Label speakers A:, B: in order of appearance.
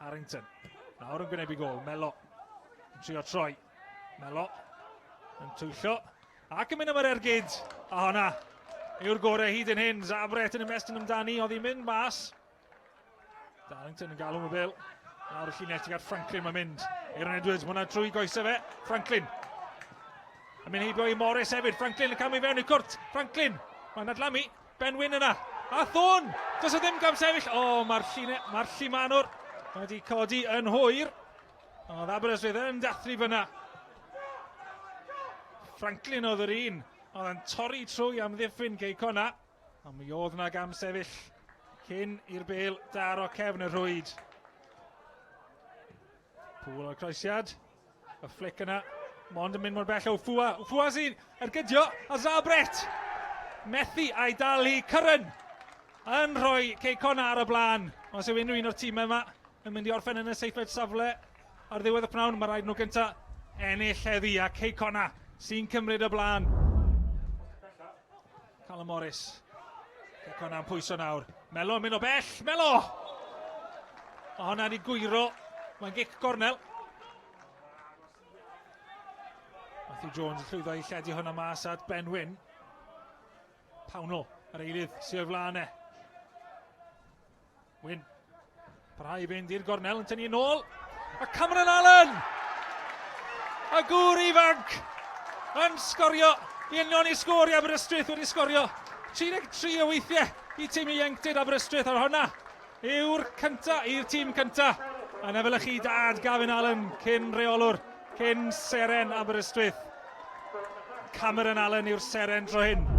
A: Harrington. Nawr yn gwynebu gol. Melo. Yn trio troi. Melo. Yn twyllo. Ac yn mynd am yr ergyd. A honna yw'r gorau hyd yn hyn. Zabret yn ymestyn amdani. Oedd hi'n mynd mas. Darrington yn galw y bel. Nawr y llinell tuag at Franklin mae'n mynd. Aaron Edwards, mae hwnna trwy goesau fe. Franklin. Yn mynd heibio i Morris hefyd. Franklin yn camu fewn i cwrt. Franklin. Mae'n adlamu. Ben Wyn yna. A Thorne! Does o ddim gam sefyll. O, oh, mae'r lline, mae'r llimanwr wedi codi yn hwyr. Oedd Aberystwyth yn dathlu fyna. Franklin oedd yr un. Oedd yn torri trwy amddiffyn Cei Connah. Ond mi oedd yna gam sefyll cyn i'r bel daro cefn y rhwyd. Pŵl o'r croesiad. Y fflic yna. Mond yn mynd mor bell o Fua. Fua sy'n ergydio. A Zabret! Methu a'i dal hi. Curran yn rhoi Cei Connah ar y blaen. Os yw unrhyw un o'r tîmau yma yn mynd i orffen yn y seithfed safle ar ddiwedd y pnawn, mae rhaid nhw gynta ennill heddi a Cei Connah sy'n cymryd y blaen. Callum Morris. Cei Connah yn pwyso nawr. Melo yn mynd o bell. Melo! Mae hwnna wedi gwyro. Mae'n gic gornel. Matthew Jones yn llwyddo i lledu hwnna mas at Ben Wyn. Pownall, yr eilydd sydd o'i flaen e. Wyn. Parhau i fynd i'r gornel yn tynnu yn ôl. A Cameron Allen! Y gŵr ifanc yn sgorio i union i sgôr i Aberystwyth wedi sgorio 33 o weithiau i tîm ieuenctid Aberystwyth ar hwnna yw'r cynta i'r tîm cynta. Yn efelychu dad Gavin Allen cyn reolwr, cyn seren Aberystwyth. Cameron Allen yw'r seren tro hyn.